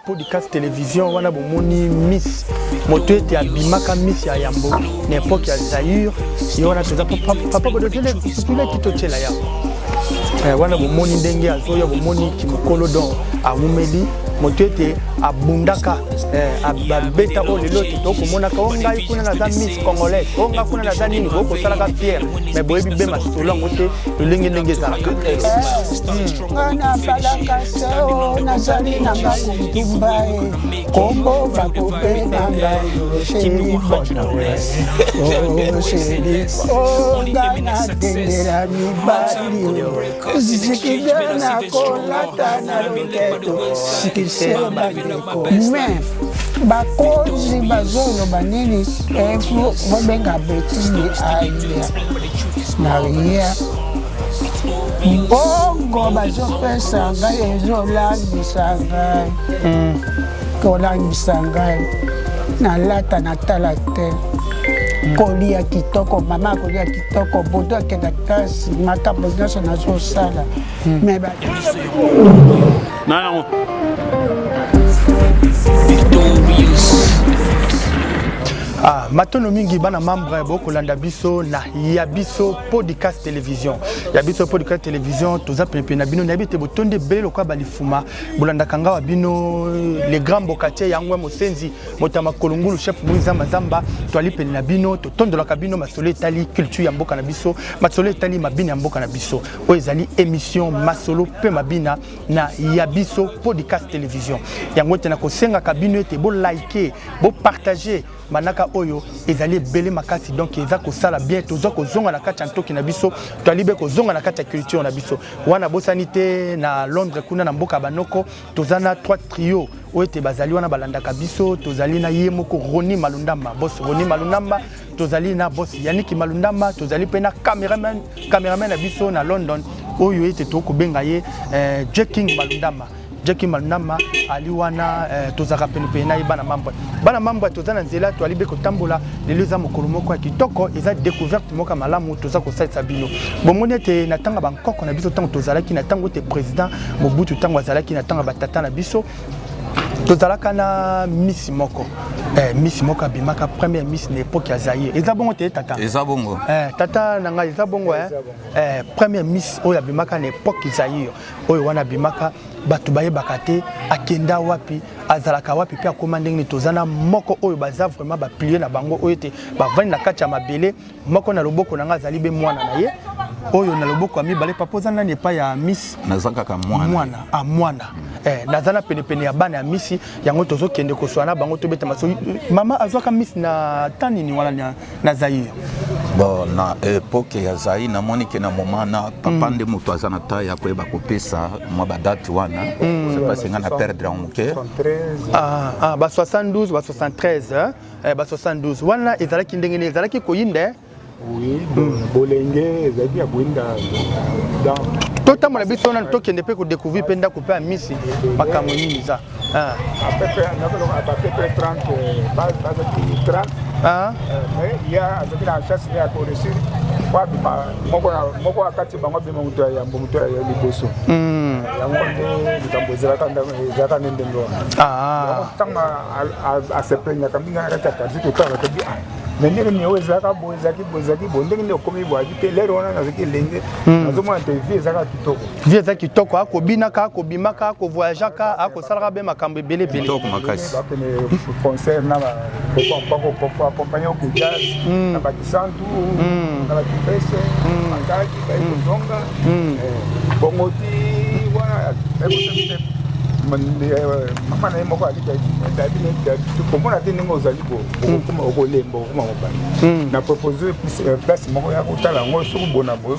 Podcast Television wana bomoni Miss moto ete abimaka Miss ya yambo na epoque ya Zaïre ye wana toza papa bodotuleki totyela ya eh, wana bomoni ndenge azoya bomoni kimokolo don awumeli moto ete abundaka eh, abeta oyo lelo ete tokomonaka o ngai kuna naza miss congolaise o ngai kuna naza nini bokosalaka fiere mais boyebi be masolo yango te lolenge ndenge ezalaka. Nga nabalaka te o nazali na nga kotumba e kombo bakobenga ngai sheri bonowe o sheri o nga natendela mibali o zikida nakolata na loketo sikise bandeko me bakonzi bazoloba nini efo babenga betini aya maria mbongo bazopesa ngai ezolangisa ngai hmm. kolangisa ngai nalata natala te hmm. kolia kitoko mama akolia kitoko bodo akenda kasi makambo nyonso nazosala hmm. me na Ah, matono mingi bana membre bokolanda biso na ya biso podcast télévision ya biso podcast télévision toza penepene na bino nayebi ete botondi ebele lokola balifuma bolandaka nga wa bino le grand bokatier yango ya mosenzi moto ya makolo ngulu chef moi zamba zamba toali pene na bino totondolaka bino masolo etali culture ya mboka na biso masolo etali mabina ya mboka na biso oyo ezali émission masolo mpe mabina na ya biso podcast télévision yango ete nakosengaka bino ete bolike bopartage manaka oyo ezali ebele makasi donc eza kosala bien toza kozonga na kati ya ntoki na biso toali be kozonga na kati ya culture na biso wana bosani te na londres kuna na mboka ya banoko toza na trois trio oyo ete bazali wana balandaka biso tozali na ye moko roni malundamba bos roni malundamba tozali na bos yaniki malundamba tozali mpe na cameraman cameraman na biso na london oyo ete tokobenga ye eh, king malundamba Jackie Malundamba ali wana eh, tozalaka penepene na ye bana mambwa bana mambwa toza na nzela toali be kotambola lelo eza mokolo moko ya kitoko eza découverte moko ya malamu toza kosalisa bino bomoni ete na ntango ya bankoko na biso ntango tozalaki na ntango ete président Mobutu ntango azalaki na ntango ya batata na biso tozalaka na misi moko eh, misi moko abimaka première miss na époque ya Zaïre eza bongo te tata eza bongo eh, tata na ngai eza bongo eh? Eh, première miss oyo abimaka na époque Zaïre oyo wana abimaka bato bayebaka te akenda wapi azalaka wapi mpe akoma ndenge nini toza na moko oyo baza vraiment baplie na bango oyo ete bavandi na kati ya mabele moko na loboko na ngai azali be mwana na ye oyo na loboko ya mibale papa oza nani epai ya miss naza kaka mwana mwana ah, mwana eh, naza na penepene ya bana ya misi yango tozokende koswana na bango tobeta masolo mama azwaka misi na ta nini wana na, na zaire bon na epoke ya zaire namoni ke na moment na papa mm. nde moto aza na ta ya koyeba kopesa mwa badate wana mm. c'est parce nga na perdre yango moke ah, ah, ba 72 ba 73 hein? eh, ba 72 wana ezalaki ndenge nini ezalaki koyinda eh? Oui, bolenge ezalaki ya koyinda. Totambola biso nanu tokende mpe kodécouvrir mpe ndako mpe ya misi makambo nini eza. Ah. À peu près 30, bazalaki 30. Ah. Mais ya azalaki na chance ya koréussir po abima moko akati bango abima moto ya yambo moto ya liboso hmm. yango nde likambo ezalaka nde ndenge wana ah. ntango aseplaignaka mingi na kati ya quartier totala tobi ah mais ndenge nini oyo ezalaka boye ezalaki boye ezalaki boye ndenge nini okomi boye abi te lere wana nazalaki elenge hmm. nazomona te vie ezalaka kitoko vie eza kitoko akobinaka akobimaka akovoyageaka akosalaka be makambo ebele ebele kitoko makasi bakende concert na baaccompagne oke jazz hmm. na bakisantu hmm. na bakipese makaki baye kozonga eh, bongo ti wana mama na ye moko komona te ndenge ozali okokoma okolemba okokoma mobali hmm. na propose euh, place moko ya kotala yango soki bona boye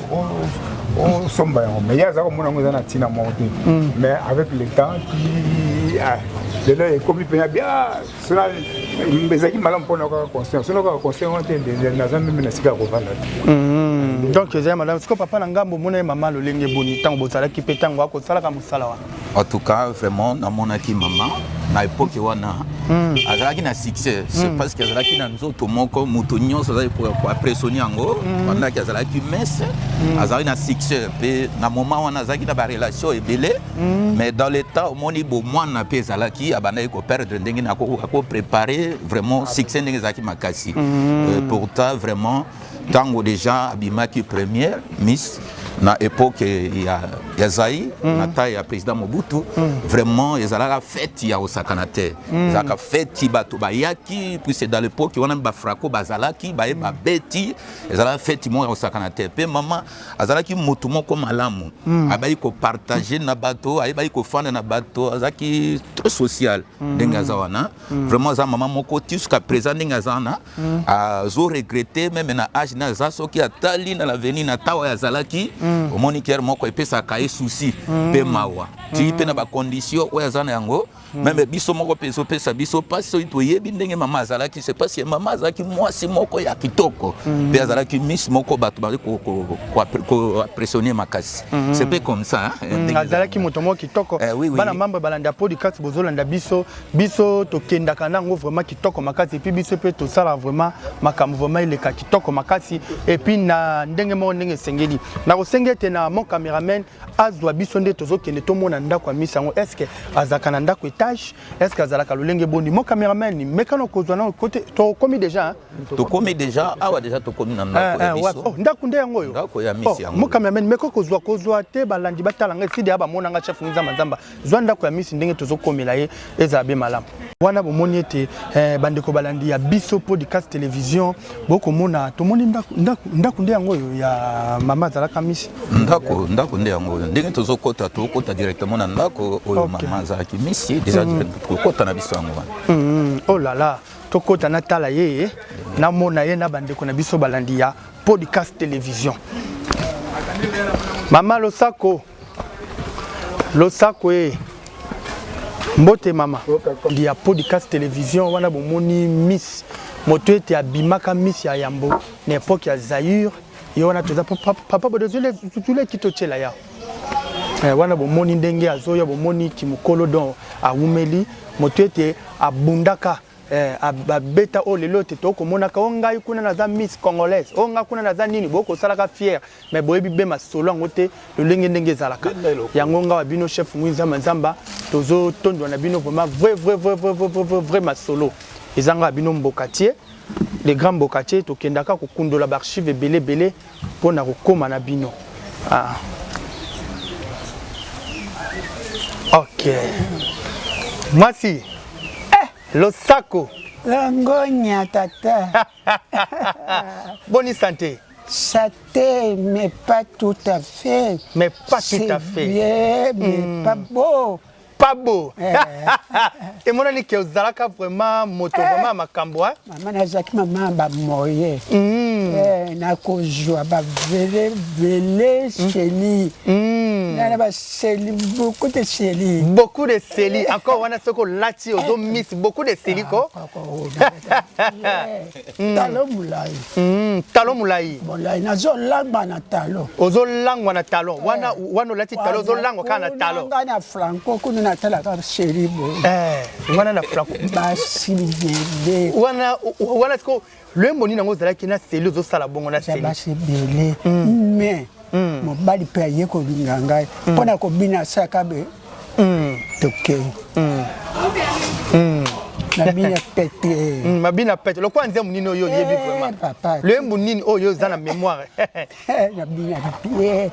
osomba yango mais ye aza komona yango eza na ntina moko te hmm. mais avec le temps ti ah, lelo ekomi mpenza bia sona ezalaki malamu mpona kaka conseil soki kaka conseil wana te naza meme na sika ya kovanda te hmm. donc ezali malamu sikoyo papa na ngambo omona ye mama lolenge boni ntango bozalaki mpe ntango akosalaka mosala wana En tout cas, vraiment, namonaki mama. Na époque wana azalaki na succès, c'est parce que azalaki na nzoto moko, moto nyonso azalaki koimpressionner yango. Pendant azalaki miss, azalaki na succès mpe na moment wana azalaki na barelation ebele. Mais dans le temps, omoni, bomwana mpe ezalaki, abandaki koperdre ndenge na akoprépare vraiment succès ndenge ezalaki makasi. Pourtant vraiment, ntango déjà abimaki première miss na époque ya Zaïre, na taille ya président Mobutu, vraiment ezalaka fête ya kosakana te. Ezalaka fête, bato bayaki, puisque dans l'époque wana bafrako bazalaki, baye babeti, ezalaka fête moko ya kosakana te. Mpe mama azalaki motu moko malamu, ayebaki kopartage na bato, ayebaki kofanda na bato, azalaki très social. Ndenge aza wana, vraiment aza mama moko ti jusqu'à présent. Ndenge aza wana, azoregretter même na âge na aza, soki atali na l'avenir na tawa oyo azalaki, omoni kere moko epesaka ye souci mpe mawa ti mpe na bacondition oyo aza na yango. Même biso moko mpe ezopesa biso mpasi soki toyebi ndenge mama azalaki. C'est parce que mama azalaki mwasi moko ya kitoko mpe azalaki miss moko bato bazali koimpressionner makasi. C'est pe comme ça, hein. Azalaki moto moko kitoko. Eh, oui. Bana membre balanda podcast, bozolanda biso, biso tokendaka nango vraiment kitoko makasi. Et puis biso mpe tosala vraiment makambo vraiment eleka kitoko makasi. Et puis na ndenge moko, ndenge esengeli, nakosenga ete na mon caméraman azwa biso nde tozokende tomona ndako ya miss yango. Est ce que azalaka na ndako étage? Est ce que azalaka lolenge boni? Mon caméraman, mekano kozwa na kote. Tokomi déjà, hein? Tokomi déjà awa, déjà tokomi na ndako ya biso. Oh, ndako nde yango oyo. Ndako ya miss yango. Mon caméraman, meko kozwa te, balandi batala ngai sidi ya bamona nga chef Nzamba Nzamba. Zwa ndako ya miss ndenge tozokomela ye, ezala be malamu. Wana bomoni ete bandeko balandi ya biso podcast télévision, bokomona tomoni ndako nde yango oyo ya mama azalaka miss. Ndako nde yango oyo. Ndenge tozokota, tokota directement na ndako oyo mama azalaki miss déjà. Kokota na biso yango wana. Oh là là, tokota, natala ye, namona ye na bandeko na biso balandi ya podcast télévision. Mama, losako, losako e, mbote mama ya podcast télévision. Wana bomoni miss, moto ete abimaka miss ya yambo na époque ya Zaïre, ye wana. Toza papa bodozuleki, totiela ya. Wana bomoni ndenge azoya, bomoni kimokolo, donc awumeli, moto ete abundaka, abeta oyo lelo te tokomonaka o ngai kuna naza miss congolaise, o ngai kuna naza nini, bokosalaka fier, mais boyebi be masolo yango te, lolenge ndenge ezalaka yango. Nga wa bino chef Ngwi Nzamba Nzamba, tozotondwa na bino vraiment vrai vrai vrai vrai vrai vrai vrai masolo. Eza nga wa bino Mbokatier, le grand Mbokatier. Tokendaka kokundola baarchive ebele ebele mpona kokóma na bino. Ah. Ok, mwasi, losako. Longonya, tata. Boni santé? Santé, mais pas tout à fait. Mais pas tout à fait. Bien, mais pas beau. Pas beau. Emonani ke ozalaka vraiment moto vraiment ya makambo. Mama, nazalaki mama bamoye. Nakozwa bavele vele seli nana baseli, beaucoup de seli. Beaucoup de seli encore wana. Soki olati, ozomisi beaucoup de seli ko. Talo molai. Talo molai. Molai, nazolangwa na talo. Ozolangwa na talon wana. Wana olati talo, ozolangwa kaka na talo. Nga na franco kuna natalaka seli boye. Wana na franco. Basi bele. Wana wana siko lwembo nini yango ozalaki na seli, ozosala bongo na seli? Basi ebele, mais mobali mpe aye kolinga ngai mpo na kobina asaka be tokei mabina pete. Mabina pete lokola nzembo nini oyo oyebi vraiment? Papa. Lwembo nini oyo oza na mémoire? Nabina bien,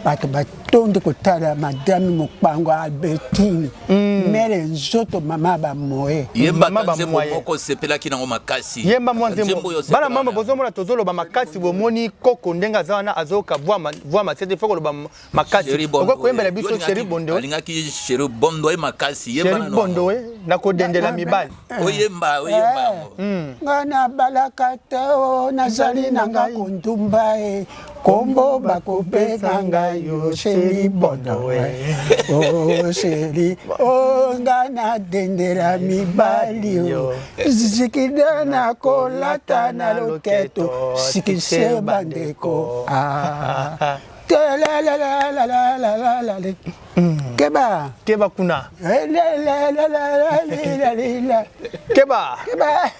bato batondi kotala madame Mopango Albertine, mere nzoto mama bamoye. Yembaka nzembo moko osepelaki nango makasi. Yemba mwa nzembo. Bana mama, bozomona tozoloba makasi, bomoni koko ndenge aza wana, azoyoka voix masete, faut koloba makasi. Okoki koyembela biso Chéri Bondo? Alingaki Chéri Bondo ye makasi. Chéri Bondo e, nakodendela mibali. Oyemba, oyemba yango. Nga nabalaka te o, nazali nanga kondumba e, kombo bakobenga ngai yo Chéri Bondo e, o chéri o, nga nadendela mibali o, zikida nakolata na loketo sikise bandeko ah. Telelelelelelelele. Keba. Keba kuna. Elelelelelelelele. Keba. Keba.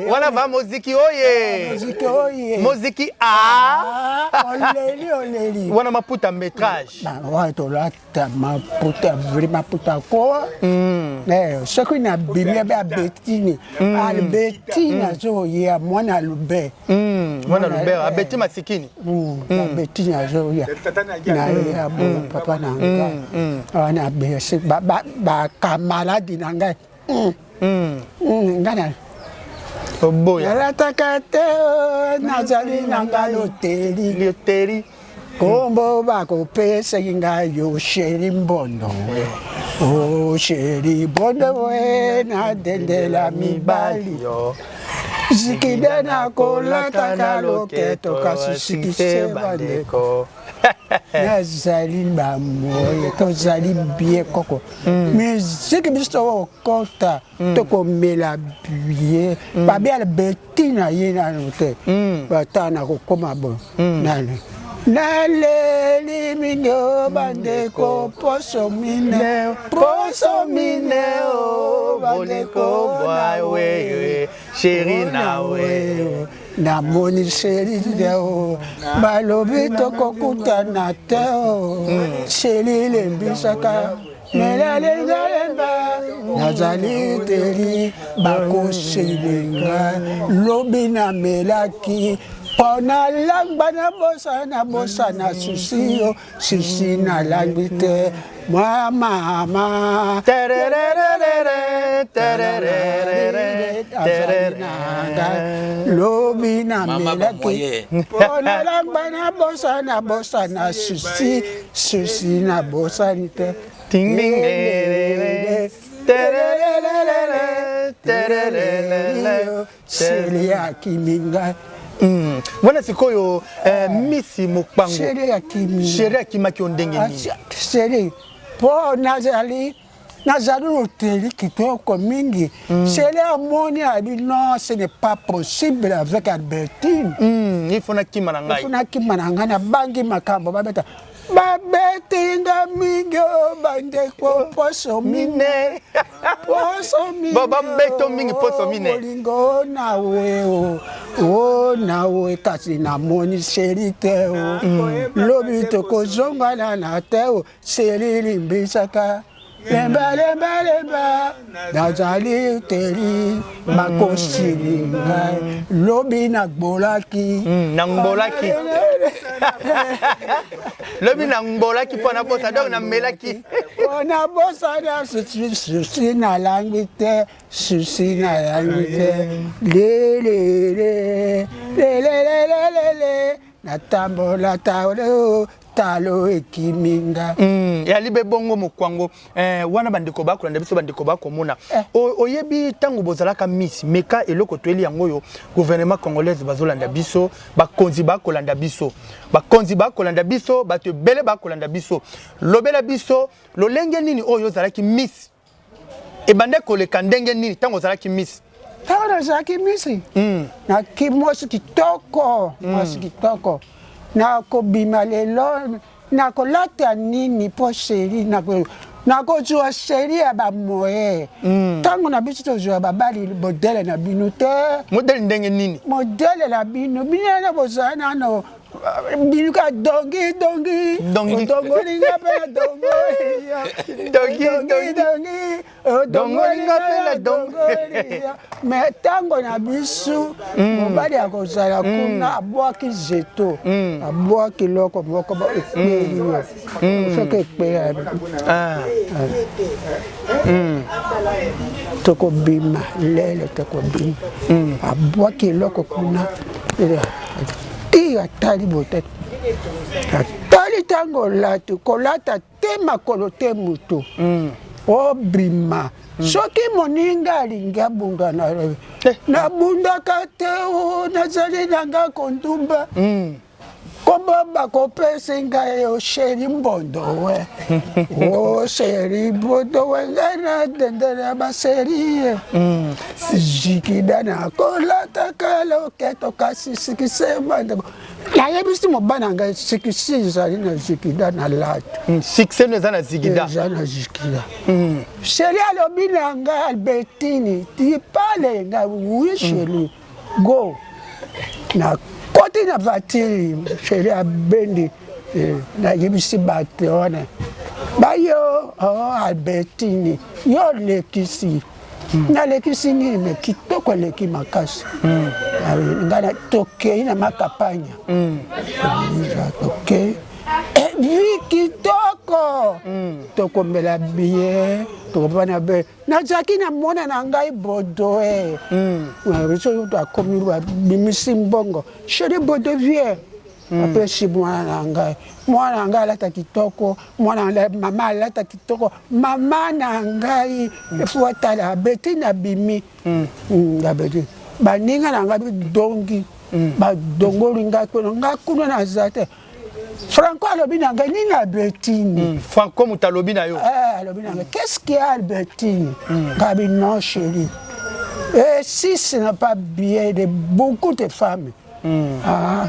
Wana va moziki oye. Moziki oye. Moziki a. Ah, oleli oleli. Wana maputa métrage. Wana tolata maputa vrai maputa ko. Eh, soki na bimi abe abetini. Albetini azoya mwana alube. Mwana Lubert abeti masikini. Abetini azoya. Na ye bongo papa na ngai. Wana besi bakamaladi na ngai. Ngai na Oboya. Nalataka te o, nazali na ngai loteli. Loteri. Kombo bakopesaki ngai yo chéri Mbondo we, o chéri Mbondo we, nadendela mibali Yo. Zikide nakolataka loketo kasi sikise bandeko. Nazali bamoye tozali bie koko miziki biso tokokota tokomela bie babi Albertine na ye nano te bata na kokóma bo nani naleli mingi o bandeko poso mine poso mine o bandeko Bwa we chéri na we. Namoni chéri te o balobi tokokutana te o chéri lembisaka melalengalemba nazali teli bakoselenga lobi namelaki mpo nalangba nabosana bosana susi yo susi nalangbi te mwa mama. Terererere, terererere, Azali na ngai lobi Mama namelaki bamoye. mpo nalangba nabosana bosana susi susi nabosani te. Ting ding tererere, terererere, terererere. Chéri akimi ngai. Wana sikoyo misi Mokwango. Chéri akimi. Chéri akimaki yo ndenge nini? Chéri mpo nazali loteli kitoko mingi. Chéri amoni abi non, ce n'est pas possible avec Albertine. Il faut nakima na ngai. Faut nakima na ngai nabangi makambo babeta babetinga mingi o bandeko poso mine. Mine. Poso mine. Bo babeto mingi poso mine. Bolingo nawe o o nawe kasi namoni chéri te o lobi tokozongana na te o chéri limbisaka lemba lemba lemba nazali teli bakosili ngai lobi nagbolaki. Nangbolaki lobi, nangbolaki mpo nabosa, donc namelaki. Mpona bosana susi susi nalangi te susi nalangi te lelele lelelelelele natambola talo talo ekiminga. Yali be bongo Mokwango wana bandeko bakolanda biso, bandeko bakomona. Oyebi ntango bozalaka miss meka eloko toyeli yango oyo gouvernement congolaise bazolanda biso, bakonzi bakolanda biso, bakonzi bakolanda biso, bato ebele bakolanda biso. Lobela biso lolenge nini oyo ozalaki miss ebande koleka ndenge nini ntango ozalaki miss? Ntango nazalaki miss naki mwasi kitoko, mwasi kitoko. Nakobima lelo nakolata nini mpo chéri nakozwa chéri ya bamoye. Ntango na biso tozwa babali modèle na bino te. Modèle ndenge nini? Modèle na bino bino na bozala nano bino ka dongi dongi. Dongi. Odongolinga mpe na dongoli yo. Dongi, dongi. Dongi odongolinga mpe na dongoli yo. Mais ntango na biso mobali akozala kuna abwaki jeto abwaki eloko moko ekpeli yo soki ekpeli tokobima lelo tokobima abwaki eloko kuna ti atali bote atali ntango olati kolata te makolo te motu obima soki moninga alingi abunda na nabundaka te o nazali nanga kondumba. Kombo bakopesi ngai o sheri mbondo we o sheri mbondo we ngai na dendele ya baseri jikida nakolataka loketo kasi sikise bandeko nayebisi mobali na ngai sikisi ezali na jikida na lata Succès no eza na zigida. Eza na jikida. Sheri alobi na ngai, Albertine, tipale ngai, oui sheri, go. Nakoti na voiture, sheri abendi, nayebisi bato wana bayo, oh, Albertine, yo olekisi. Nalekisi nini? Me kitoko eleki makasi. Ngai tokei na makapanya, tokei vi kitoko, tokomela bien, tokopana be. Nazalaki na mwana na ngai Bodo e biso akomi, babimisi mbongo, sheri Bodo vie apesi mwana na ngai. Mwana na ngai alata kitoko, mwana na ngai, mama alata kitoko, mama na ngai efo atala abeti na bimi abeti. Baninga na ngai dongi badongoli ngai kuna, ngai kuna naza te. Franco alobi na ngai nini, Albertine? Franco moto alobi na yo? Eh, alobi na ngai, qu'est-ce qu'il y a, Albertine? Ngabi, non chérie, et si ce n'est pas bien de beaucoup de femmes. Ah,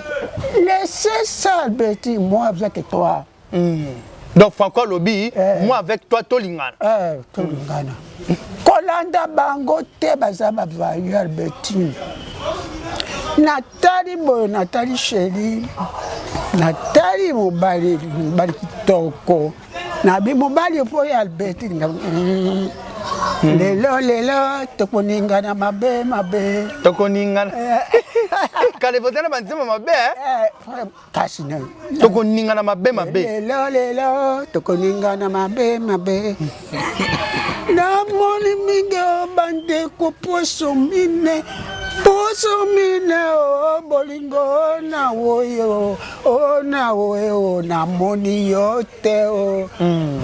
laissez ça, Albertine, moi avec toi. Donc Franco alobi, moi avec toi, tolingana. Eh, tolingana, kolanda bango te, baza bavayu. Albertine, natali boye, natali sheri, natali mobali, mobali kitoko, nabi mobali mpo ye Albertine. Lelo lelo tokoningana mabe mabe. Tokoningana kale bozana banzembo mabe, eh? Eh, kasi na Tokoningana mabe mabe. Lelo lelo tokoningana mabe mabe. Namoni mingi o bandeko, poso mine, poso mine o bolingo na oyo o na oyo namoni yo te o.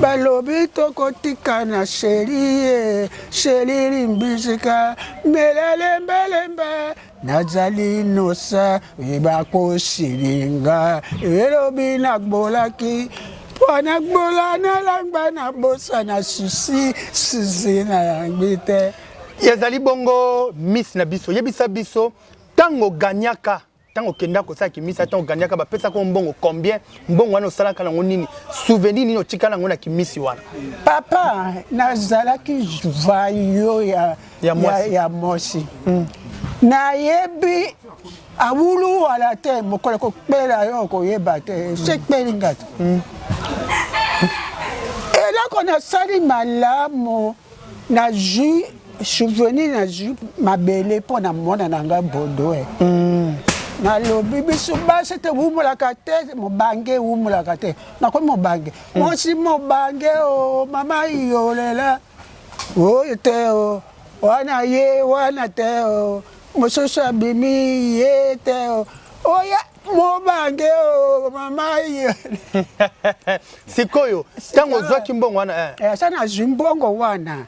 Balobi tokotika na sheri ye, sheri limbisika melalembalemba, nazali nosa ebakosilinga elobi nagbolaki mpo nagbola nalangba nabosana susi susi na yangi te. Ezali bongo miss na biso, yebisa biso, ntango oganyaka, ntango okenda kosalaki misa, ntango oganyaka, bapesaka yo mbongo combien? Mbongo wana osalaka nango nini? Souvenir nini otikala yango na kimisi wana? Papa, nazalaki vayo ya, Ya mwasi. Ya mwasi. Nayebi awulu wala te, mokolo kokpela yo okoyeba te sekpeli nga te. Eloko nasali malamu, nazwi souvenir, nazwi mabele mpo na mwana na ngai Bodoe. Nalobi biso basi te wumulaka te, mobange wumulaka te. Nakomi mobange, mwasi mobange o mama yolela oyo te o wana ye wana te o mosusu abimi ye te o oya mobange o mama yolela. Sikoyo ntango ozwaki mbongo wana, eh. Eh, asa nazwi mbongo wana,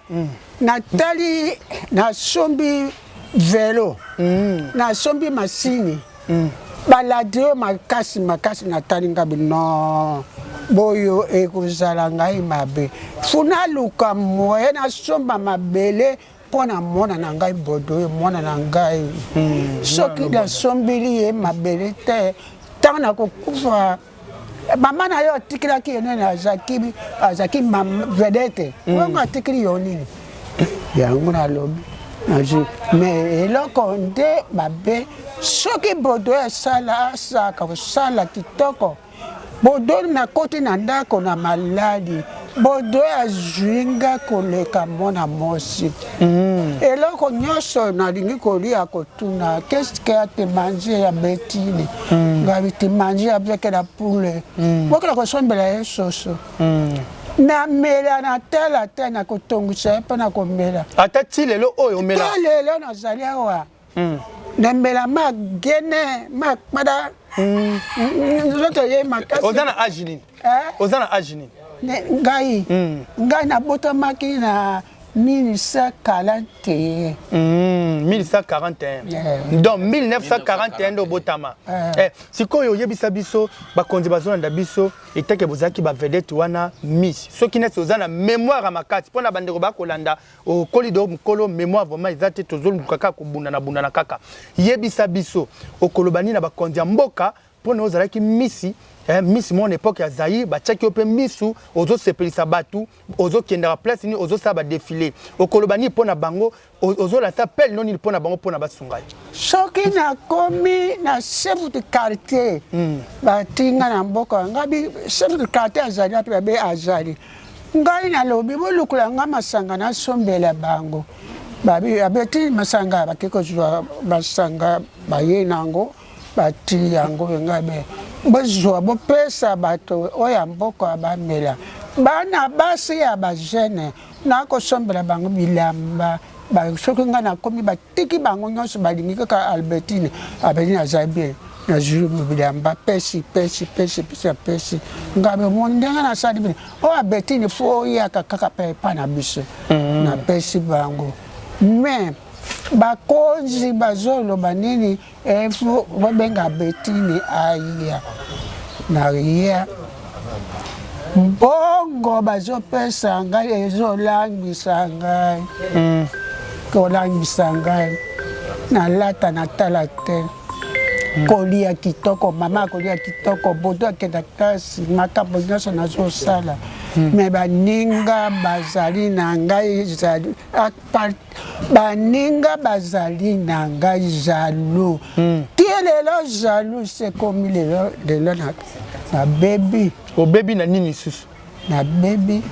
natali, nasombi velo, nasombi masini, baladi oyo makasi makasi. Natali ngabi, non, boyo ekozala ngai mabe, funa luka moye nasomba mabele mpo na mwana na ngai Bodo oyo. Mwana na ngai, soki nasombeli ye mabele te, ntango nakokufa, mama na yo atikelaki ye nini? Azalaki azalaki vedette bongo, atikeli yo nini? Yango nalobi nazwi me eloko nde mabe. Soki Bodo asala, asaka kosala kitoko. Bodo, nakoti na ndako na maladi, Bodo azwi nga koleka mwana mwasi. Eloko nyonso nalingi kolia, kotuna, qu'est-ce que ate manger ya Betine? Ngabi, te manger avec la poule. Bokela kosombela ye soso, namela, natala te, nakotongisa ye mpo na komela. Ata ti lelo oyo omela? Te, lelo nazali awa, namela magene makpada nzoto ye makasi. Oza na age nini? Eh? Oza na age nini? Ngai nabotamaki na 1941. 1941. Donc 1941 nde obotama. Eh, sikoyo oyebisa biso, bakonzi bazolanda biso, etake bozalaki bavedette wana, miss, soki neti oza na mémoire ya makasi mpo na bandeko bakolanda, okoli do mokolo, mémoire vraiment eza te, tozoluka kaka kobundana bundana kaka. Yebisa biso, okoloba nini na bakonzi ya mboka mpona ozalaki miss, eh, miss mon époque ya Zaïre, batiaki yo mpe misu, ozosepelisa bato, ozokendaka place nini, ozosala badéfilé, okoloba nini mpo na bango? Ozolasa pele no nini mpo na bango, mpo na basunga yo? Soki nakomi na chef de quartier, batinga na mboka ngai, chef de quartier azali wapi? Babe azali. Ngai nalobi bolukula nga masanga, nasombela bango. Babi abeti masanga, bake kozwa masanga, baye nango, bati yango. Ngai be bozwa, bopesa bato oyo ya mboka bamela. Bana basi ya bajeune, nakosombela bango bilamba. Soki ngai nakomi, batiki bango nyonso, balingi kaka Albertine. Albertine aza bien, nazwi bilamba, pesi pesi pesi pesi, apesi ngai. Mo ndenge nasali bino oyo, Albertine fo oyaka kaka mpe epa na biso. Napesi bango, mais bakonzi bazoloba nini? Efo babenga Albertine aya na ya mbongo bazopesa ngai, ezolangisa ngai, kolangisa ngai. Nalata, natala te, kolia kitoko, mama akolia kitoko, bodo akenda kasi, makambo nyonso nazosala. Me baninga bazali na ngai zali, baninga bazali na ngai jaloux ti lelo. Jaloux sekomi lelo, lelo nabebi. Obebi na nini lisusu? Nabebi,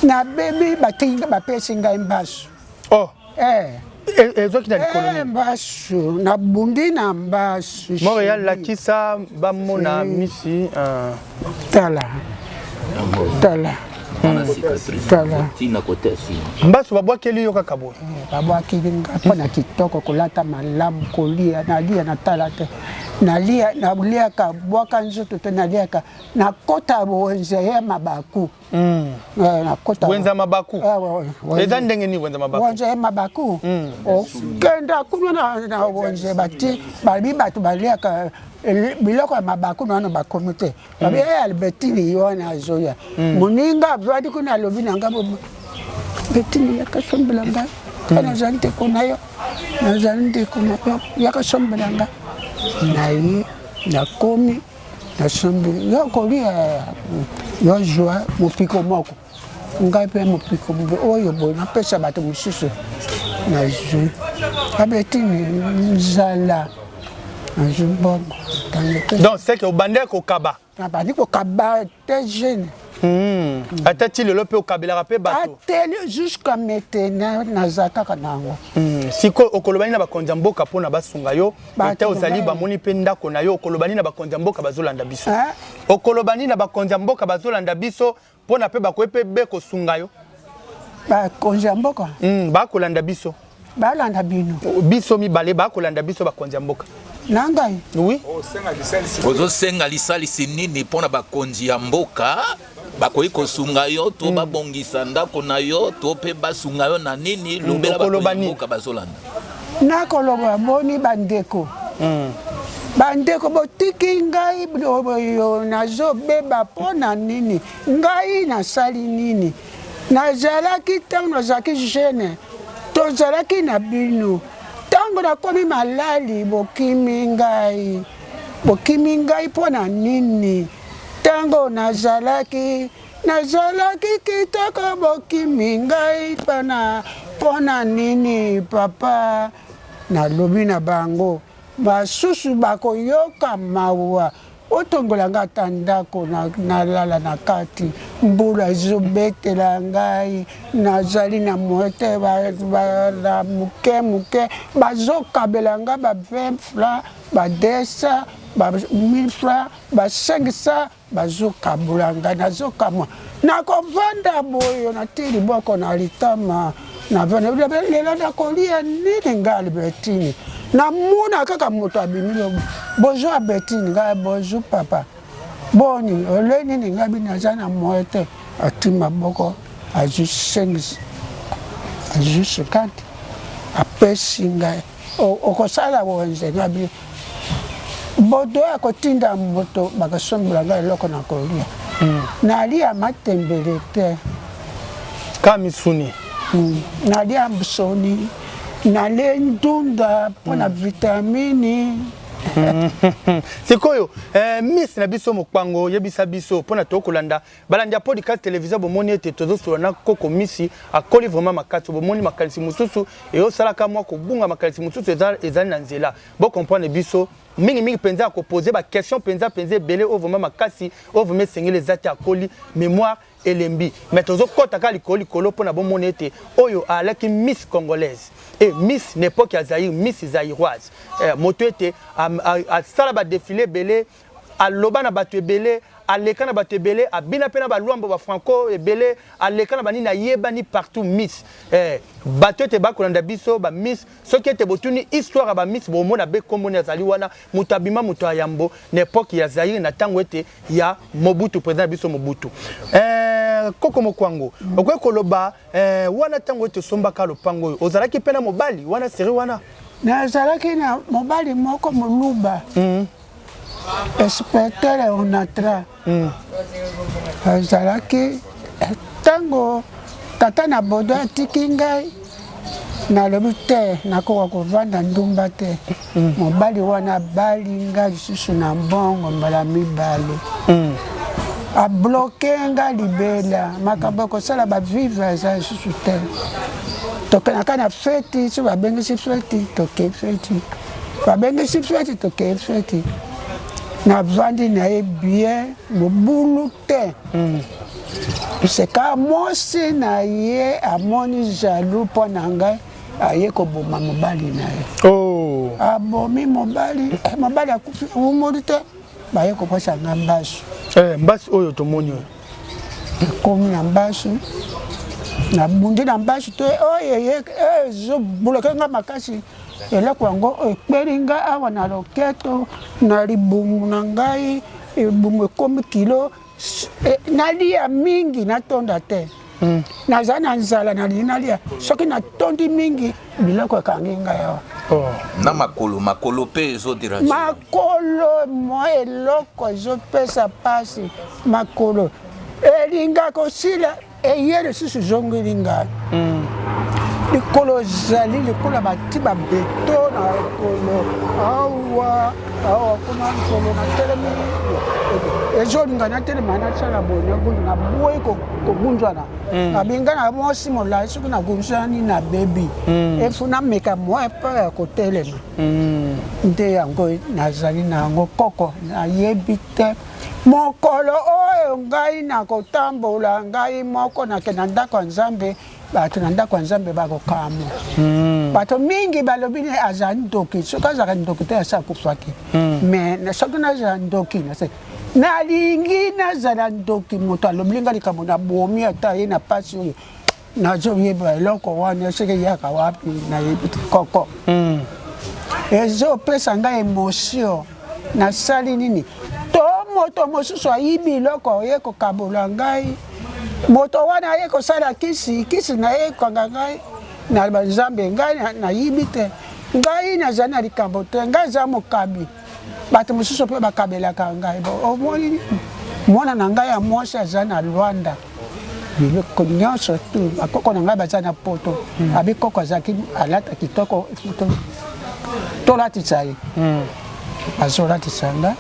nabebi, batingi, bapesi ngai mbasu. Oh. Eh. Ezwaki na likolo nini? Mbasu, nabundi na mbasu. Moko ya lakisa bamona misi. Tala, tala, tala. Mbasu babwakeli yo kaka boye? Babwakeli nga mpo na kitoko, kolata malamu, kolia, nalia, natala te, nalia, naliaka, bwaka nzoto te, naliaka, nakota wenze ya mabaku. Nakota wenza mabaku. Eza ndenge nini, wenza mabaku? Wenze ya mabaku, okenda kuna na wenze, bati babi bato baliaka biloko ya mabaku nano bakomi te. Babi e Albertine ye wana azoya. Moninga avandi kuna, alobi na nga: "Betine, yaka sombela ngai, nga nazali ndeko na yo, nazali ndeko na yo, yaka sombela ngai." Na ye nakomi, nasombi. Yo kolia, yo zwa mopiko moko, ngai mpe mopiko oyo boye, napesa bato mosusu. Nazwi Albertine nzala, nazwi mbongo. Donc c'est que obandaki kokaba? Nabandi kokaba te jeune. Ata ti lelo mpe okabelaka mpe bato? Ateli jusqu'à maintenant, naza kaka na yango. Sikoyo okoloba nini na bakonzi ya mboka mpona basunga yo? Ata ozali, bamoni mpe ndako na yo, okoloba nini na bakonzi ya mboka bazolanda biso? Okoloba nini na bakonzi ya mboka bazolanda biso mpona mpe bakoki mpe be kosunga yo? Bakonzi ya mboka? Bakolanda biso. Balanda bino? Biso mibale, bakolanda biso, bakonzi ya mboka. Na ngai? Oui. Ozosenga lisalisi nini mpona bakonzi ya mboka bakoki kosunga yo to babongisa ndako na yo to mpe basunga yo na nini? Lobela bakonzi ya mboka bazolanda. Nakoloba boni, bandeko, bandeko, botiki ngai oyo nazobeba mpo na nini? Ngai nasali nini? Nazalaki, ntango nazalaki jeune, tozalaki na bino. Ntango nakomi malali, bokimi ngai, bokimi ngai mpo na nini? Ntango nazalaki kitoko, bokimi ngai mpo na nini? Papa, nalobi na bango basusu bakoyoka mawa. Otongola nga ata ndako, nalala na kati. Mbula ezobetela ngai, nazali na moye te. Na moke moke bazokabela nga ba 20 francs, ba 200, ba 1000 francs, ba 500, bazokabola ngai. Nazokamwa, nakovanda boyo, nati liboko na litama, lelo nakolia nini? Ngai Albertine, namona kaka moto abimi: "Bonjour Albertine." Ngai: "Bonjour papa, boni, olei nini?" Ngai bi naza na moye te. Ati maboko, azwi 5. Azwi 50, apesi ngai. Okosala wenze ngabi bodo ya kotinda moto bakosombola ngai eloko na kolia. Nalia matembele te. Ka misuni. Nalia msoni, nalie ndunda mpo na vitamini. Sikoyo miss na biso Mokwango, yebisa biso mpona tokolanda balandi ya podcast télévision. Bomoni ete tozosolola na koko Misi, akoli vraiment makasi. Bomoni makanisi mosusu eyosalaka mwa kobunga, makanisi mosusu ezali na nzela. Bocomprendre biso mingimingi mpenza ya kopose baquestion mpenza mpenza ebele oyo vraiment makasi, oyo vraiment esengeli eza te. Akoli, mémoire elembi, mais tozokɔta kaka likolo likolo mpona bomona ete oyo alaki miss congolaise e miss na époque ya Zaïre, miss zaïroise, moto ete asala badéfilé ebele, aloba na bato ebele, aleka na bato ebele, abina mpe na balwambo bafranco ebele, aleka na banini, ayebani partout miss. Bato ete bakolanda biso bamiss, soki ete botuni histoire ya bamiss, bomona be komboni azali wana, moto abima moto ya yambo na époque ya Zaïre, na ntango ete ya Mobutu, président ya biso Mobutu. Koko Mokwango, okoki koloba wana ntango ete osombaka lopango oyo, ozalaki mpe na mobali wana seri wana? Nazalaki na mobali moko moluba, inspecteur Onatra. Azalaki ntango tata na bodo atiki ngai, nalobi te, nakoka kovanda ndumba te. Mobali wana abali nga lisusu na mbongo mbala mibale, abloquer nga libela. Makambo ya kosala bavivre eza lisusu te. Tokendaka na feti, so babengisi feti, tokei feti, babengisi feti, tokei feti. Navandi na ye bien, mobulu te. Seka mwasi na ye amoni jaloux mpo na ngai, aye koboma mobali na ye. Oh. Abomi mobali, mobali akufi, umoli te, baye kopesa nga mbasu. Mbasu oyo tomoni oyo. Ekomi na mbasu, nabundi na mbasu te. Oyo ezobloquer nga makasi, eloko yango ekweli nga awa na loketo, na libumu na ngai. Libumu ekomi kilo. Nalia mingi, natonda te. Naza na nzala, nalingi nalia. Soki natondi mingi, biloko ekangi ngai awa. Oh. Na makolo, makolo mpe ezodéranger. Makolo mwa eloko ezopesa mpasi, makolo elinga kosila, eye lisusu ezongeli ngai. Likolo ezali lokola bati babeto na likolo awa awa kuna. Likolo natelemi, ezolinga natelema, nasala boye, nagunza, naboyi kogunzwana. Nabinga na mwasi molai, soki nagunzwani nabebi. Efu nameka mwa epai ya kotelema. Nde yango nazali na yango koko, nayebi te mokolo oyo ngai nakotambola ngai moko, nakende na ndako ya Nzambe. Bato na ndako ya Nzambe bakokamwa. Bato mingi balobi ne azali ndoki. Soki azalaka ndoki te, asi akufaki. Mais soki nazala ndoki, nalingi nazala ndoki, moto alobi nga likambo, nabomi ata ye na pasi oyo nazoyeba. Eloko wana soki eyaka wapi, nayebi te koko. Ezopesa ngai émotion. Nasali nini? To moto mosusu ayibi eloko, oye kokabola ngai, moto wana aye kosala kisi, kisi na ye ekanga ngai na banzambe. Ngai nayibi te, ngai nazali na likambo te, ngai eza mokabi. Bato mosusu mpe bakabelaka ngai. Omoni, mwana na ngai ya mwasi aza na Lwanda, biloko nyonso tu. Bakoko na ngai baza na Poto. Abi koko azalaki alata kitoko, tolatisa ye, azolatisa ngai.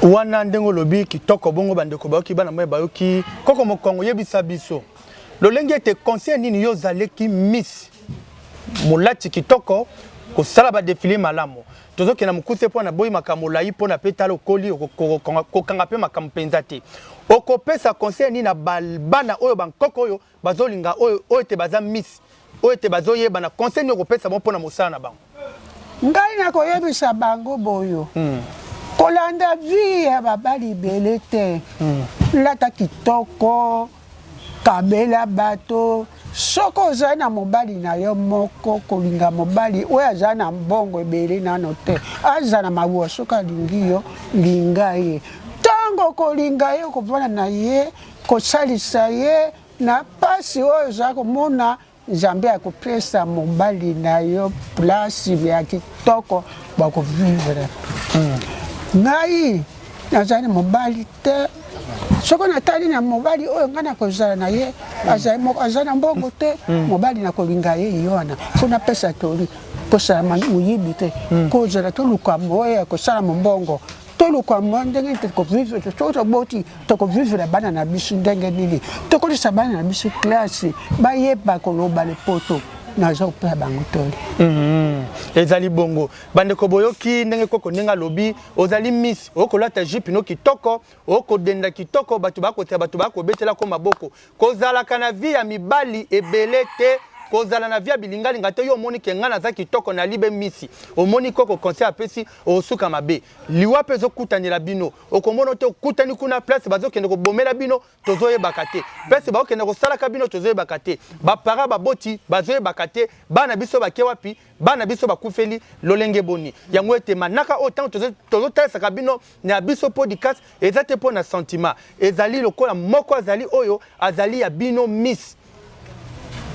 Wana ndenge olobi kitoko bongo, bandeko bayoki, bana moi bayoki. Koko Mokongo, yebisa biso lolenge ete conseil nini yo ozalaki miss, molati kitoko, kosala badéfilé malamu. Tozokenda mokuse mpo na boyi makambo molai, mpo na mpe tala okoli, kokanga mpe makambo mpenza te. Okopesa conseil nini na bana oyo, bankoko oyo bazolinga, oyo ete baza miss, oyo ete bazoyebana? Conseil nini okopesa bango mpo na mosala na bango? Ngai nakoyebisa bango boyo: kolanda vie ya babali ebele te. Lata kitoko, kabela bato. Soki ozali na mobali na yo moko, kolinga mobali oyo aza na mbongo ebele nano te, aza na mawuwa. Soki alingi yo, linga ye. Ntango kolinga ye, kovanda na ye, kosalisa ye na pasi oyo oza komona. Nzambe akopesa mobali na yo place ya kitoko bakovivre. Ngai nazali mobali te, soki natali na mobali oyo ngai nakozala na ye aza na mbongo te, mobali nakolinga ye ye wana mpo napesa toli kosala moyibi te, kozala toluka moyo ya kosala mombongo, toluka mwa ndenge tokovivre soki toboti, tokovivre bana na biso ndenge nini, tokolisa bana na biso classe bayeba koloba lepoto. Naza kopesa bango toli. Ezali bongo, bandeko, boyoki ndenge koko ndenge alobi. Ozali miss, okolata jupe no kitoko, okodenda kitoko, bato bakotia, bato bakobetela ko maboko. Kozalaka na vie ya mibali ebele te, kozala na vie ya bilingalinga te. Yo omoni ke ngai naza kitoko, nali be miss, omoni koko conseil apesi, osuka mabe. Liwa mpe ezokutanela bino, okomona te okutani kuna place bazokende kobomela bino, tozoyebaka te place bakokende kosalaka bino, tozoyebaka te bapara baboti, bazoyebaka te bana biso bake wapi, bana biso bakufeli lolenge boni. Yango ete manaka oyo ntango tozotalisaka bino na biso podcast eza te mpo na sentiment, ezali lokola moko azali oyo azali ya bino miss.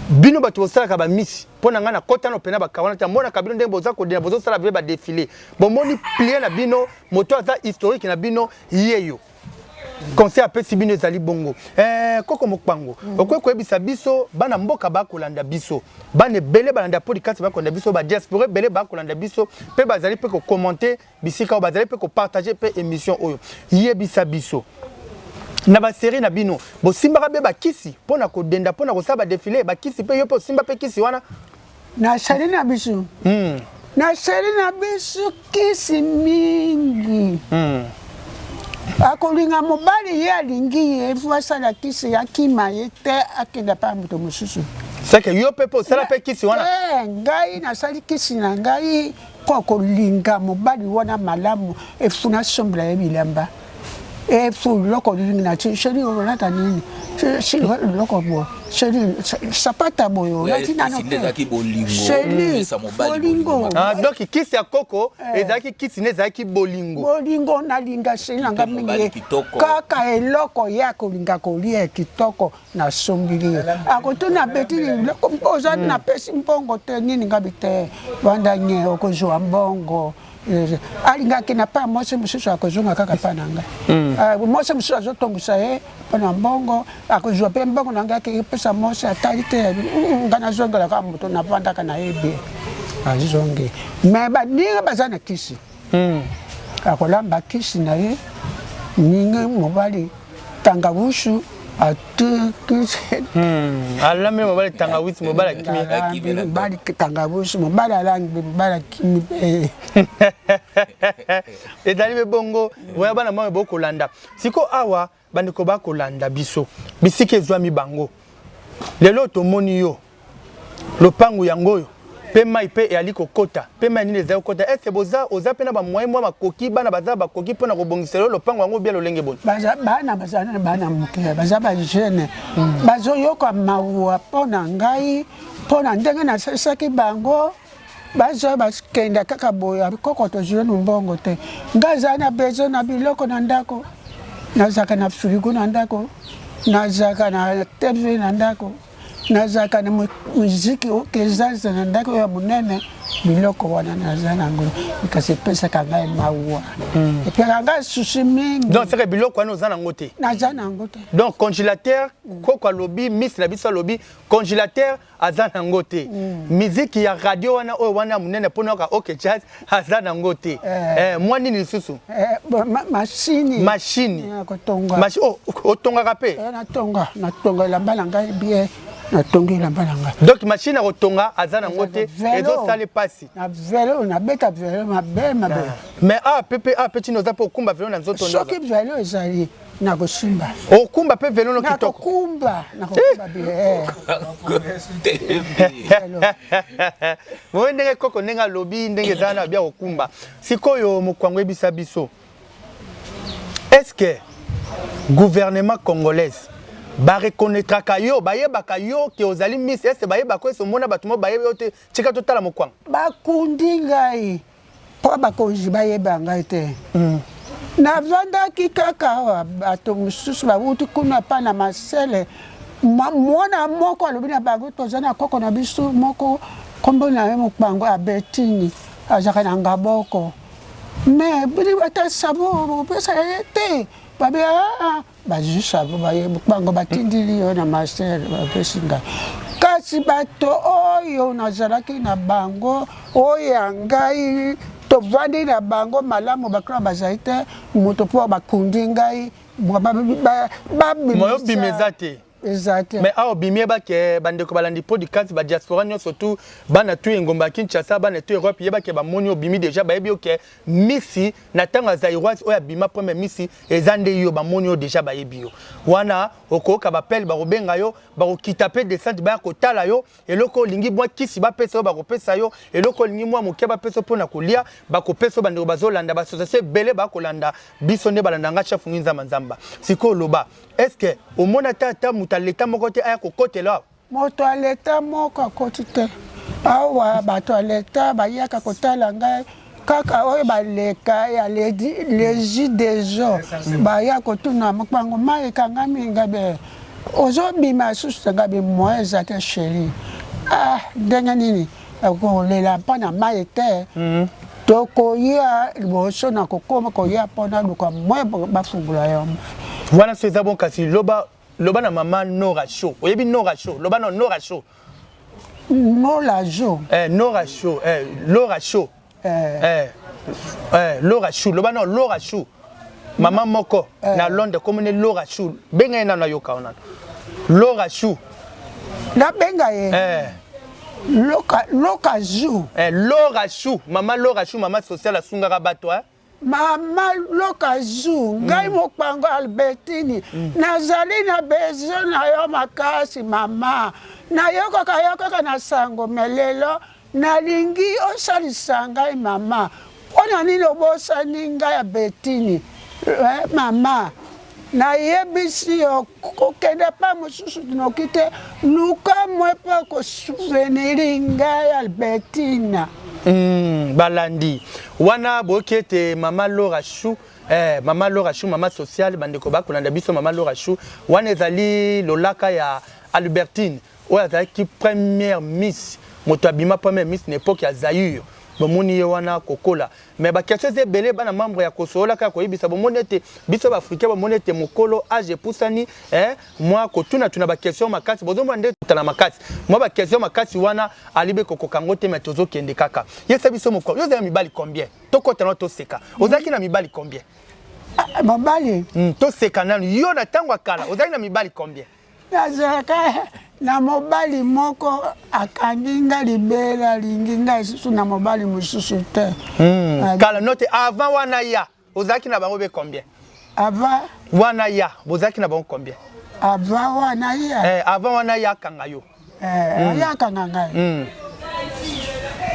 Bino bato bosalaka bamiss, mpo na ngai nakɔta no mpena bakawana te. Amonaka bino ndenge boza kodena, bozosala mpe badéfilé, bomoni plie na bino, moto aza historique na bino yeyo, conseil apesi bino ezali bongo. Koko Mokpango, okoki koyebisa biso, bana mboka bakolanda biso, bana ebele balanda podcast, bakolanda biso, badiaspora ebele bakolanda biso mpe bazali mpe kocommenter bisika oyo bazali mpe kopartager mpe émission oyo, yebisa biso, na basérie na bino bosimbaka mpe bakisi mpo na kodenda, mpo na kosala badéfilé, bakisi mpe yo mpe osimba mpe kisi wana? Nasali na biso, nasali na biso kisi mingi. Akolinga mobali, ye alingi ye, faut asala kisi, akima ye te, akenda pa moto mosusu. Seke yo mpe osala mpe kisi wana? Eh, ngai nasali kisi na ngai mpo kolinga mobali wana malamu, efu nasombela ye bilamba, efu biloko mingi na ti: "Chéri, olata nini? Biloko boye, chéri, sapata boye olati nano te." Chéri, bolingo. Ah, donc kisi ya koko ezalaki kisi ne ezalaki bolingo. Bolingo, nalinga chéri na nga mingi, kaka eloko ye akolinga kolia kitoko nasombili ye. Akotuna betini biloko mpo oza, napesi mbongo te nini, ngabi te, vanda nye, okozwa mbongo. Alingaki na pa mwasi mosusu, akozonga kaka pa na ngai. Mwasi mosusu azotongisa ye mpo na mbongo, akozwa mpe mbongo na ngai, akepesa mwasi, atali te, ngai nazongela kaka moto navandaka na ye bien, azongi. Mais baninga baza na kisi, akolamba kisi na ye ningi mobali tangawusu atikisi. Alambi mobali tangawisi, mobali akimi. Mobali tangawusu, mobali alambi, mobali akimi mpe. Ezali mpe bongo oya bana mama bokolanda siko awa, bandeko bakolanda biso bisika ezwami bango. Lelo tomoni yo lopangu yango oyo mpe mai mpe eyali kokota mpe mai nini ezali kokota? Ese boza oza mpe na bamoyen mwa makoki, bana baza bakoki mpona kobongisela yo lopango yango bia lolenge boni? Bana bazali na bana moke, baza bajeune, bazoyoka mawa mpo na ngai, mpo na ndenge nasalisaki bango. Baza bakenda kaka boye: "Koko, tozwi no mbongo te." Ngai azali na besoin na biloko na ndako, nazalaka na frigo na ndako, nazalaka na TV na ndako, nazalaka na muziki okezaza na ndako ya monene. Biloko wana naza nango, kasi epesaka ngai mawa, epesaka ngai souci mingi. Donc seke biloko wana oza nango te? Naza nango te. Donc congélateur, koko alobi, miss na biso alobi congélateur aza nango te, miziki ya radio wana oyo wana ya monene mpona oyoka OK Jazz aza nango te. Mwa nini lisusu? Mashini. Mashini. Kotonga. Oh, otongaka mpe? Natonga, natonga elamba na ngai bien, natongi elamba na ngai. Donc machine ya kotonga aza nango te, ezosala mpasi. Na vélo, nabeta vélo mabe mabe. Mais awa pepe, awa pe tino oza mpe okumba vélo na nzoto? Soki vélo ezali, nakosimba. Okumba mpe vélo no kitoko? Nakokumba, nakokumba bien. Boye ndenge koko ndenge alobi, ndenge eza wana bia kokumba. Sikoyo Mokwango, yebisa biso, est ce que gouvernement congolaise bareconnaîtraka yo, bayebaka yo ke ozali miss? Est ce bayebaka? Ese omona bato mo bayebi yo te? Tika totala Mokwanga. Bakundi ngai mpo bakonzi bayeba ngai te. Navandaki kaka awa, bato mosusu bawuti kuna pa na masele. Mwana moko alobi na bango, toza na koko na biso moko, nkombo na ye Mopango Abetini, azalaka na Ngaboko, mais bino ata sabo bopesa ye te. Babe ah, bazwi sabo, baye bango batindili yo na master, bapesi ngai. Kasi bato oyo nazalaki na bango, oyo ya ngai tovandi na bango malamu, bakolo bazali te moto mpo bakundi ngai. Moyo bima eza te. Eza te. Mais awa obimi, yebake bandeko balandi podcast, badiaspora nyonso tu, bana tu engomba ya Kinshasa, bana tu Europe, yebake bamoni obimi déjà, bayebi oke misi na ntango ya Zairoise oyo abima première misi eza nde yo. Bamoni yo déjà, bayebi yo wana. Okoyoka bapele bakobenga yo, bakokita mpe descente, baya kotala yo. Eloko olingi, mwa kisi bapesa yo, bakopesa yo. Eloko olingi, mwa moke bapesa yo mpona kolia, bakopesa yo. Bandeko bazolanda, baassociation ebele bakolanda biso nde balanda nga chef ngi nzamba nzamba. Sikoyo loba, est ce que omona ata moto aleta moko te aya kokotela awa? Moto ya leta moko akoti te awa. Bato ya leta bayaka kotala ngai kaka oyo baleka ya Regideso, baya kotuna mopango mai ekangami, ngai be ozobima susu te. Ngai be moyen eza te, chéri. Ah, ndenge nini kolela mpo na mai te? Tokoya liboso na kokoma koya mpona luka moyen bafungola yo. Wana so eza bon, kasi loba, loba na mama Nora Show. Oyebi Nora Show? Loba na Nora Show. Nola Jo. Nora Show, Laura Show. Laura Chou, loba na Laura Chou, mama moko na Londres komone Laura Chou. Benga ye nano, ayoka yo nano, Laura Chou. Nabenga ye? Loka, Loka Zu. Laura Chou, mama Laura Chou, mama sociale, asungaka bato, eh? Mama Loka Zu, ngai Mokpango Albertini, nazali na besoin na yo makasi. Mama, nayokaka yo kaka na sango, mais lelo nalingi osalisa ngai. Mama, mpo na nini obosani ngai Albertini? Mama, nayebisi yo kokende pa mosusu noki te, luka mwe mpo kosouvenir ngai Albertina. Balandi wana, boyoki ete mama Laura Chou, mama Laura Chou, mama sociale, bandeko bakolanda biso, mama Laura Chou wana ezali lolaka ya Albertine oyo azalaki première miss, moto abima première miss na époque ya Zaïre. Bomoni ye wana kokola. Mais baquestion eza ebele, bana membre ya kosolola kaka koyebisa. Bomoni ete biso baafricain, bomoni ete mokolo age epusani, mwa kotunatuna baquestion makasi, bozomona nde totala makasi, mwa baquestion makasi wana alibe kokoka yango te. Mais tozokende kaka. Yesa biso mokolo yo ozali na mibali combien? Tokɔta nano, toseka. Ozalaki na mibali combien? Ah, mobali? Toseka nanu. Yo na ntango ya kala ozalaki na mibali combien? Nazalaka na mobali moko, akangi nga libela, alingi nga lisusu na mobali mosusu te. Kala no te, avant wana ya ozalaki na bango be combien? Avant? Wana ya bozalaki na bango combien? Avant wana ya? Avant wana ya akanga yo. Ayakanga ngai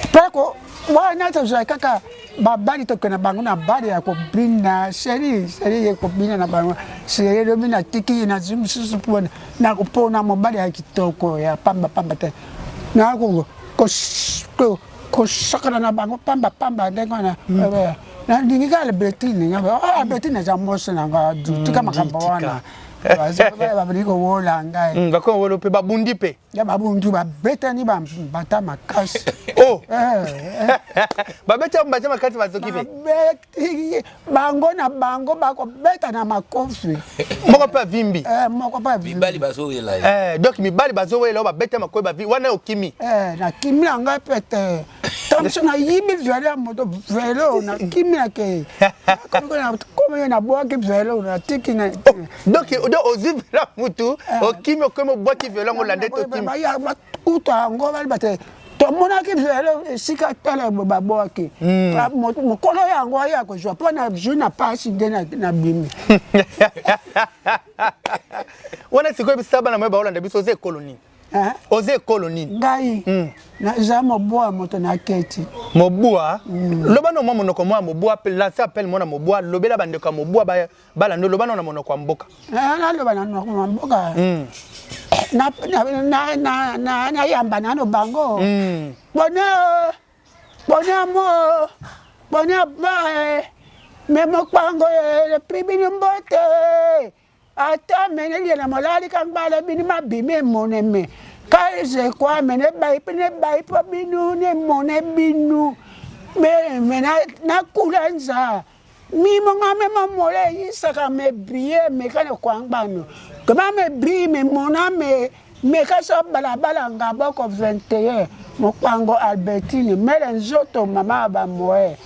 mpako wana, tozala kaka babali, tokende na bango na bale ya kobina. Chéri, chéri, ye kobina na bango. Chéri, elobi natiki, nazwi mosusu mpona nakopona mobali ya kitoko ya pamba pamba te, kosakana na bango pamba pamba ndenge wana. Nalingi kaka Albertine. Albertine eza mwasi na nga, tika makambo wana. Balingi kowola ngai. Bakoma wolo mpe babundi mpe. Ya babundu, babetani bambata makasi. Oh, babeti mbata makasi, bazoki mpe. Babeti bango na bango, bakobeta na makofi. Moko mpe avimbi. Moko mpe avimbi. Mibali bazowela ye. Donc mibali bazowela oyo babeta makofi bavi wana, okimi? Nakimi na ngai mpe te. Ntango nayibi velo ya moto, velo nakimi, nakei komi nabwaki velo, natiki. Donc ozwi velo ya mutu, okimi, okomi obwaki velo yango, olande te, okimi. Bakuta yango, baloba te tomonaki velo esika tala babwaki. Mokolo yango aya kozwa mpo na zwi na pasi nde nabimi. Wana sikoyo ebisa bana moye baolanda biso, oza ekolo nini? Oza ekolo nini? Ngai naza Mobwa, moto na keti. Mobwa. Loba no mwa monoko mwa Mobwa, lance appel mwana Mobwa, lobela bandeko ya Mobwa balando. Loba no na monoko ya mboka. Naloba na monoko ya mboka? Nayamba nano bango. Bone bone mo bone ba me mokpango lepri bino mbote. Ata mene liena molali ka ngbala bini mabimi emone me ka ezekwa mene bai ne bai po binu ne mone binu me me na na kula nza mi mo nga me mo mole yisaka me bie me ka ne kwa ngbano kama me bi me mona me me ka so balabala nga boko 21 mokwango Albertine mele nzoto mama ba moe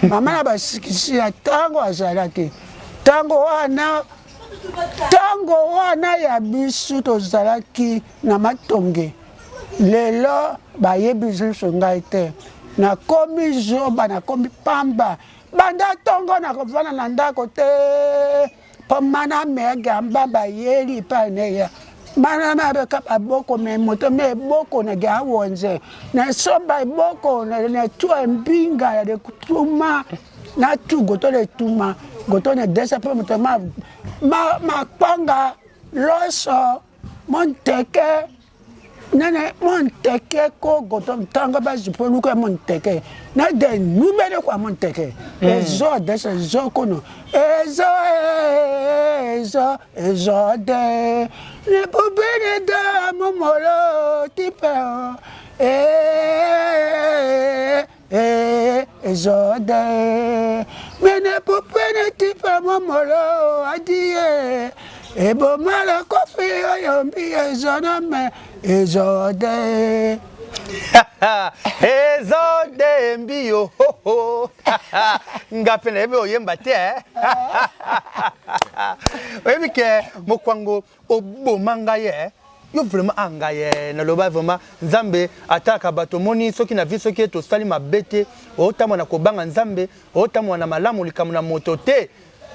mama na basikisi ya ntango azalaki ntango wana ntango wana ya biso tozalaki na matonge lelo bayebi lisusu ngai te nakomi zoba nakomi pamba banda ntongo nakovanda na ndako te mpo mana mege mbamba yeli epai neya mana mabeka baboko me moto me eboko na ge awonze na somba eboko na tua mbinga ya tuma na tu goto le tuma goto na desa mpe moto ma makwanga loso monteke nene monteke ko goto ntanga bazipoluka monteke na de nubele kwa monteke mm. ezo desa ezo kono ezo ezo ezo de ne pubene da momolo tipe o eh eh ezo de mene pupene tipe momolo adie ebomala kofi oyo mbi ezo na me ezo de ezo de mbi yo nga mpe nayebi oyemba te eh? oyebi ke mokwango oboma ngai eh? Yo vraiment ah ngai eh, naloba vraiment nzambe atalaka bato omoni soki na vie soki tosali mabe te otambola na kobanga nzambe otambola na malamu likambo na moto te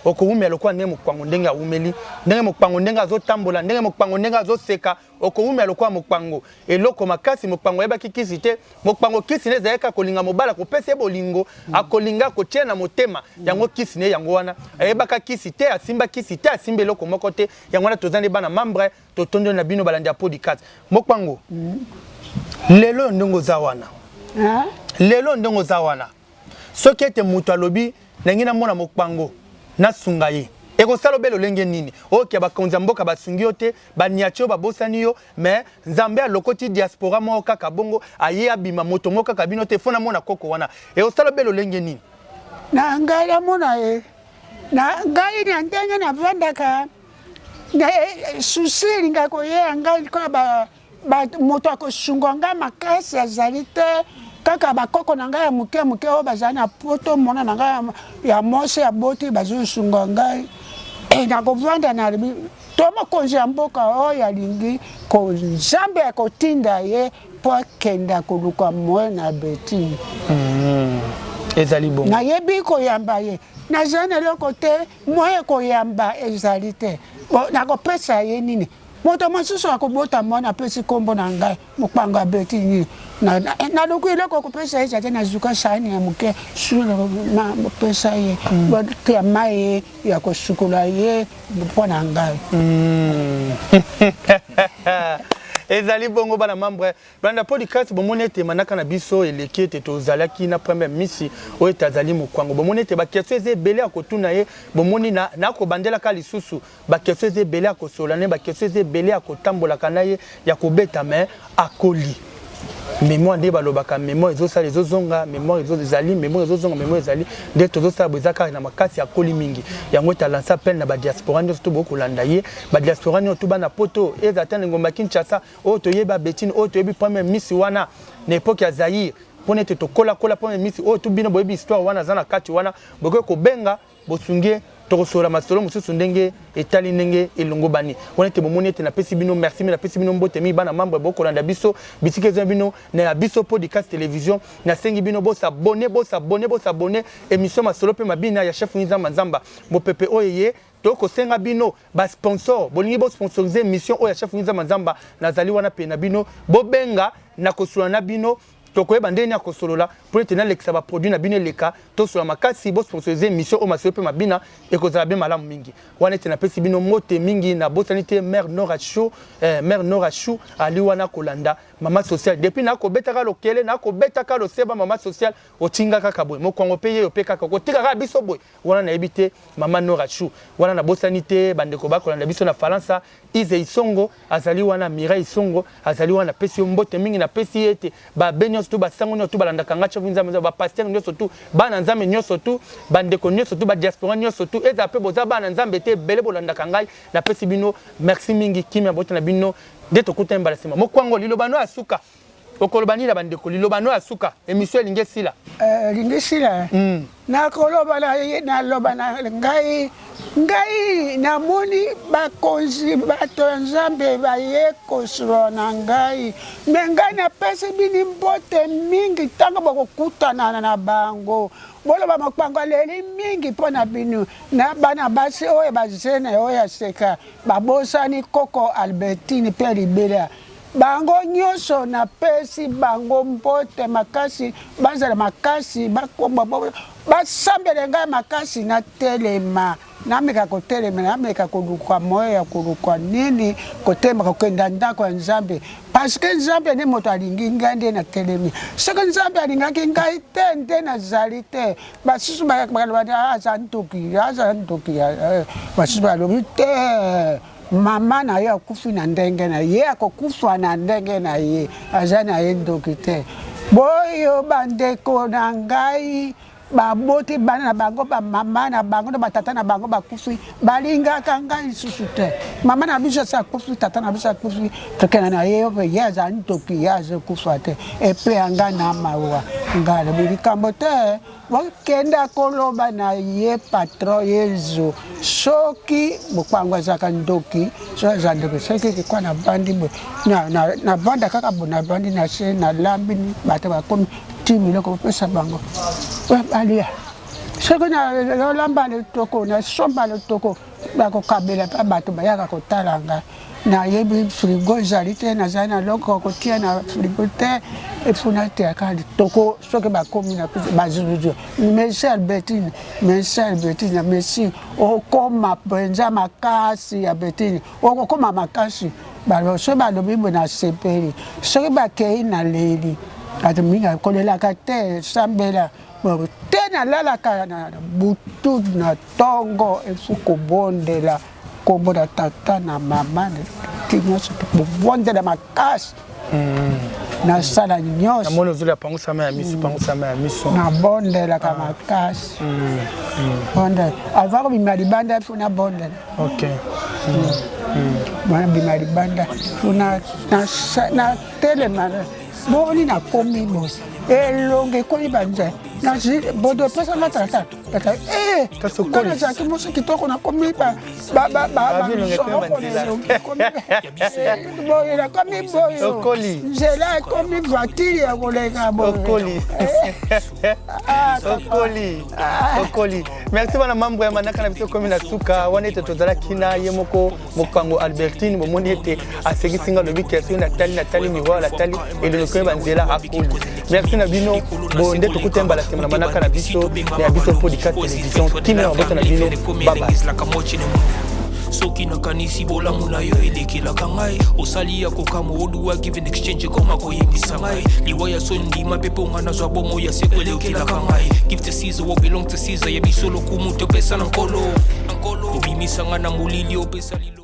okowumela lokola ndenge mokwango ndenge awumeli ndenge mokwango ndenge azotambola ndenge mokwango ndenge azoseka okowumela lokola mokwango eloko makasi mokwango ayebaki kisi te mokwango kisi ne ezalaki kaka kolinga mobali akopesa ye bolingo akolinga akotia na motema yango kisi ne yango wana ayebaka kisi te asimba kisi te asimba eloko moko te yango wana toza nde bana membre totondeli na bino balandi ya podcast mokwango lelo ndenge oza wana lelo ndenge oza wana soki ete moto alobi ndenge namona mokwango nasunga ye ekosala obe lolenge nini oke bakonzi ya mboka basungi yo te baniati yo babosani yo me nzambe alokoti diaspora moko kaka bongo aye abima moto moko kaka bino te fo namona koko wana ekosala obe lolenge nini na ngai namona ye na ngai na ndenge navandaka susi elingaka koyeya ngai lokola moto akosunga ngai makasi azali te kaka bakoko na ngai ya moke moke oyo bazali na poto mona na ngai ya mwasi ya boti bazosunga ngai eh, nakovanda na to mokonzi ya mboka oyo alingi ko nzambe akotinda ye mpo akenda koluka moye na betine mm. Ezali bongo nayebi koyamba ye nazali na eloko te moye koyamba ezali te nakopesa ye nini moto mosusu akobota mwana apesi nkombo na ngai mokpango abeti nini naluki eloko kopesa ye ezali nazuka saani ya moke pesa ye mm. tia mai ya kosukola ye mpo na ngai mm. Ezali bongo bana membre Banda podcast bomoni ete manaka na biso eleki ete tozalaki na première misi oyo ete azali mokwango bomoni ete ba question eza ebele ya kotuna ye bomoni na nakobandelaka lisusu ba question eza ebele ya kosolola na ye ba question eza ebele ya kotambolaka na ye ya kobeta mais akoli mémoire nde balobaka mémoire ezosala ezozonga mémoire ezali mémoire ezozonga mémoire ezali nde tozosala boye eza kaka na makasi akoli mingi yango ete alansa appel na badiaspora nyonso to bokolanda ye badiaspora nyonso to bana poto ezala ata na engomba Kinshasa oyo toyebi abetine oyo toyebi première misi wana na epoque ya Zaïre mpona ete tokolakola première misi oyo tu bino boyebi histoire wana aza na kati wana bokoki kobenga bosungi tokosolola masolo mosusu ndenge etali ndenge elongobani wana ete bomoni ete napesi bino merci mi napesi bino mbote mingi bana membre bokolanda biso bisika ezwa bino na ya biso podcast télévision nasengi bino bosabone bosabone bosabone émission masolo mpe mabina ya chef nzamba nzamba mopepe oyo ye tokosenga bino ba sponsor bolingi bo sponsoriser mission oyo ya chef nzamba nzamba nazali wana pe na bino bobenga na kosolola na bino. Tokoyeba ndenge nini ya kosolola mpo ete nalekisa ba produits na bino eleka. Tosolola makasi, bo sponsoriser emission oyo Masolo mpe Mabina, ekozala bien malamu mingi. Wana ete napesi bino mbote mingi, nabosani te mère Nora Chou, eh, mère Nora Chou ali wana kolanda mama sociale depuis nakobetaka lokele, nakobetaka loseba mama sociale otinga kaka boye, mokongo mpe yeyo mpe kaka okotika kaka biso boye. Wana nayebi te mama Nora Chou. Wana nabosani te bandeko bakolanda biso na Falansa, Ize Isongo azali wana, Mireille Isongo azali wana, napesi yo mbote mingi, napesi ye ete babe nyonso tu, basango nyonso tu balandaka nga Tshovu Nzambe Nzambe, ba pasteur nyonso tu, bana Nzambe nyonso tu, bandeko nyonso tu, ba diaspora nyonso tu, ezala pe boza bana Nzambe te, ebele bolandaka ngai, napesi bino merci mingi, kimia bota na bino, nde tokutani mbala sima. Mokwango, liloba no ya suka. Okoloba nini na bandeko? Liloba no ya suka, emission elingi esila. Eh, elingi esila. Nakoloba na naloba na ngai ngai namoni bakonzi bato ya Nzambe baye kosolola na ngai, me ngai napesi bini mbote mingi ntango bokokutana na bango. Boloba mopango aleli mingi mpo na bino na bana basi oyo bazene oyo ya seka babosani koko Albertine mpe libela. Bango nyoso napesi bango mbote makasi, bazala makasi, bakomba basambela ngai makasi, natelema, nameka kotelema, nameka koluka moyo ya koluka nini, kotelema kokenda ndako ya Nzambe, parce que Nzambe nde moto alingi ngai, nde natelemi. Soki Nzambe alingaki ngai te, nde nazali te. Basusu baloba aza ndoki, aza ndoki, basusu balobi te. Mama na yo akufi na ndenge na ye, akokufa na ndenge na ye, aza na ye ndoki te. Boyo bandeko na ngai baboti bana na bango, bamama na bango na batata na bango bakufi, balingaka ngai lisusu te. Mama na biso asi akufi, tata na biso akufi, tokenda na ye mpe ye aza ndoki, ye azokufa te. Epeya ngai na mawa, ngai alobi likambo te. Bokenda koloba na ye patron yezu soki mokwango azalaka ndoki soki aza ndoki soki kikwa na bandi boye na vanda kaka boye na bandi na se nalambi bato bakomi ti biloko bopesa bango balia soki nalamba lotoko nasomba lotoko bakokabela mpe bato bayaka kotala ngai Nayebi frigo ezali te, nazali na loko ya kotia na frigo te, efo nateyaka litoko soki bakomi na bazuzu. Merci Albertine, merci Albertine, merci. Okoma mpenza makasi Albertine, okokoma makasi. Soki balobi boye nasepeli, soki bakei naleli. Bato mingi kolelaka te, sambela te, nalalaka na butu na ntongo efo kobondela. Kombo na tata na mama ti nyonso tokobondela makasi nasala nyonso. Namoni ozolia pangusama ya miso, pangusama ya miso. Nabondelaka makasi, bondela avant kobima libanda fo nabondela. Bima libanda fo natelema boni nakomi boye elongi ekomi banzela bodo epesanga tata. Tata, eh, nga nazalaki mwasi kitoko nakomi boye nakomi boye nzela ekomi voiture ya koleka boye. Okoli, okoli. Merci bana mambo ya manaka na biso ekomi na suka wana ete tozalaki na ye moko mokango Albertine. Bomoni ete asekisi nga, alobi question natali natali miroir natali elongi koyeba nzela akoli. Merci na bino bo nde tokutani mbala nsima na manaka na biso na ya biso podcast télévision. Kimia na mabota na bino, bye bye. Soki nakanisi bolamu na yo elekelaka ngai, osali ya kokamwa, oduwa give and exchange ekoma koyebisa ngai liwa ya soni, ndima mpe mponga nazwa bomo ya seko eleokelaka ngai. Give to Caesar what belong to Caesar, ya biso lokumu topesa na Nkolo. Obimisa ngai na molili, opesa lilo.